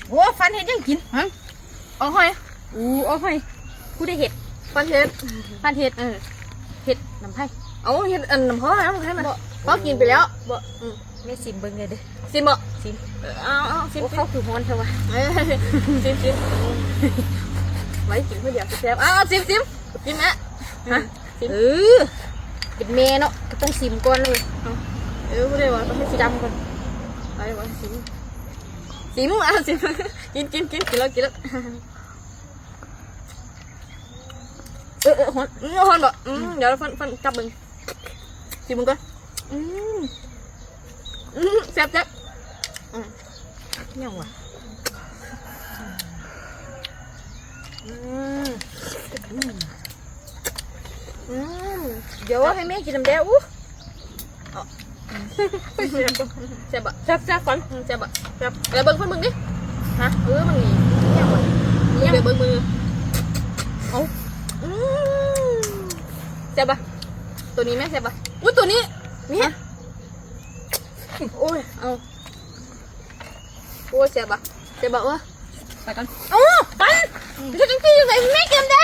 ໂອ້ ຟັນເຮັດຫຍັງກິນ? ຫຶ? ເອົາຫອຍ. ອູ້ ເອົາຫອຍ. ຜູ້ໃດເຮັດ? ຟັນເຮັດ. ຟັນເຮັດ. ເອີ ເຮັດນຳໃຜ? ເອົາ ເຮັດອັນນຳພໍ່ນະ ໃຫ້ມັນ. ພໍ່ກິນໄປແລ້ວ. ບໍ່ ອືມ ແມ່ຊິມເບິ່ງແດ່ເດີ້. ຊິມບໍ່? ຊິມ. ເອີ ເອົາໆ ຊິມ. ໂອ້ ເຂົ້າຄືຮ້ອນແທ້ວະ. ເອີ ຊິມໆ. ໄວ້ກິນຜູ້ດຽວແຊບໆ. ເອົາ ຊິມໆ ຊິມແມ່. ຮະ? ຊິມ. ເອີ ເປັນແມ່ເນາະ ກໍຕ້ອງຊິມກ່ອນເລີຍ. ເອົາ ເອີ ຜູ້ໃດວ່າຕ້ອງໃຫ້ຊິມ ຈຳກ່ອນ. ໃຜວ່າຊິມ? ຊິມ ອ່າ ຊິມ. ກິນ ກິນ ກິນ ກິນແລ້ວ ກິນແລ້ວ. ເອີ ເອີ ຮ້ອນ. ອືມ ຮ້ອນບໍ່? ອືມ ອືມ ດຽວຟັນ ຟັນຈັບເບິ່ງ. ຊິມເບິ່ງກ່ອນ. ອືມ ອືມ ແຊບໆ. ອືມ ຫຍັງວະ? ອືມ ອືມ ອືມ ດຽວໃຫ້ແມ່ກິນນຳແດ່. ອູ້ ແຊບບໍ່? ແຊບໆ ຟັນ. ອືມ ແຊບບໍ່? ແຊບ. ແລ້ວເບິ່ງ ເບິ່ງ ເບິ່ງດິ. ຮະ? ເອີ ມັນມີຫຍັງວະ? ເບິ່ງ ເບິ່ງ ເບິ່ງ. ເອົາ ອືມ ແຊບບໍ່? ໂຕນີ້ແມ່ນແຊບບໍ່? ອຸ້ຍ ໂຕນີ້ ນີ້ ຮະ? ໂອ້ຍ ເອົາ. ໂອ້ຍ ແຊບບໍ່? ແຊບບໍ່? ເອີ ໄປກ່ອນ. ໂອ້ ໄປ. ອືມ ເຮັດຈັ່ງຊີ້ຢູ່ໃສ? ແມ່ກິນແດ່.